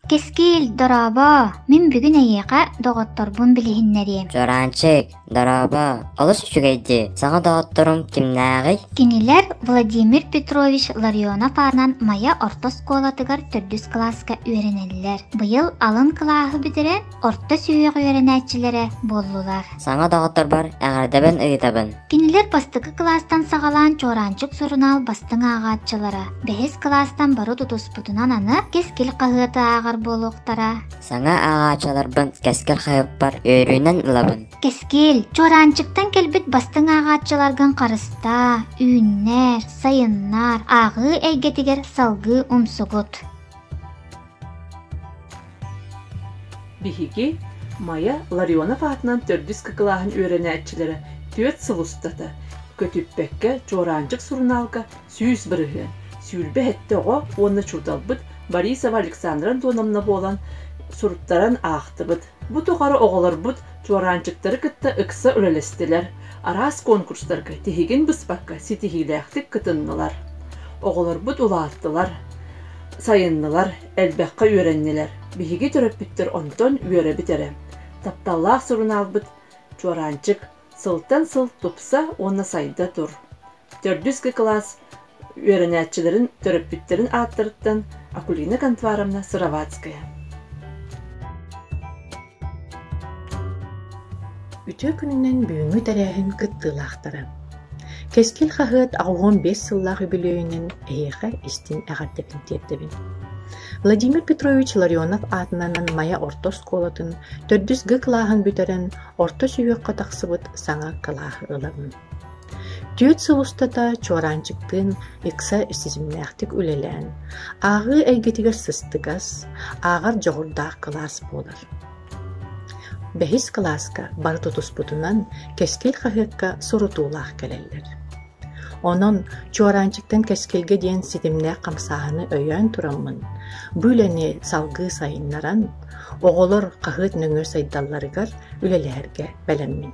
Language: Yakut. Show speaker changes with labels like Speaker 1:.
Speaker 1: Кэскил, дорообо! Мин бүгүн эйиэхэ доҕотторбун билиһиннэриэм.
Speaker 2: Чуораанчык, дорообо! Олус үчүгэй дии. Саҥа доҕотторуҥ кимнээҕий?
Speaker 1: Кинилэр Владимир Петрович Ларионов аатынан Майа орто оскуолатыгар төрдүс кылааска үөрэнэллэр. Быйыл алын кылааһы бүтэрэн, орто сүһүөх үөрэнээччилэрэ буоллулар.
Speaker 2: Саҥа доҕотторбор эҕэрдэбин ыытабын.
Speaker 1: Кинилэр бастакы кылаастан саҕалаан Чуораанчык сурунаал бастыҥ ааҕааччылара, бэһис кылаастан бары тутуспутунан аны Кэскил хаһыаты ааҕар буолуохтара.
Speaker 2: Саҥа ааҕааччыларбын Кэскил хаһыаппар үөрүүнэн ылабын.
Speaker 1: Кэскил, Чуораанчыктан кэлбит бастыҥ ааҕааччыларгын харыстаа, үүннэр, сайыннар, ааҕыы эйгэтигэр салгыы умсугут.
Speaker 3: Биһиги Майа Ларионов аатынан төрдүс кылааһын үөрэнээччилэрэ түөрт сыл устата көтүппэккэ Чуораанчык сурунаалга 100%, 27 оҕо уонна учууталбыт Борисова Александра Антоновна буолан суруттаран аахтыбыт. Бу тухары оҕолорбут чуораанчыктары кытта ыкса үлэлэстилэр, араас конкурстарга тиһигин быспакка ситиһиилээхтик кытыннылар. Оҕолорбут улааттылар, сайыннылар, элбэххэ үөрэннилэр. Биһиги төрөппүттэр онтон үөрэбит эрэ. Тапталлаах сурунаалбыт Чуораанчык сылтан сыл тупса уонна сайда тур. Төрдүс кылаас үөрэнээччилэрин төрөппүттэрин ааттарыттан Акулина Контваровна Сыроватская.
Speaker 4: Үтүө күнүнэн бүгүҥҥү тэрээһин кыттыылаахтара. Кэскил хаһыат 85 сыллаах үбүлүөйүнэн эһиэхэ истиҥ эҕэрдэбин тиэрдэбин. Владимир Петрович Ларионов аатынан Майа орто оскуолатын төрдүс Г кылааһын бүтэрэн орто сүһүөххэ тахсыбыт саҥа кылааһы ылабын. Түөрт сыл устата Чуораанчыктыын ыкса ситимнээхтик үлэлээн, ааҕыы эйгэтигэр сыстыгас, ааҕар дьоҕурдаах кылаас буолар. Бэһис кылааска бары тутуспутунан Кэскил хаһыакка сурутуулаах кэлэллэр. Онон Чуораанчыктан Кэскилгэ диэн ситимнээх хамсааһыны өйөөн тураммын, бу үлэни салгыы сайыннаран, оҕолор хаһыат нөҥүө сайдалларыгар үлэлэһэргэ бэлэммин.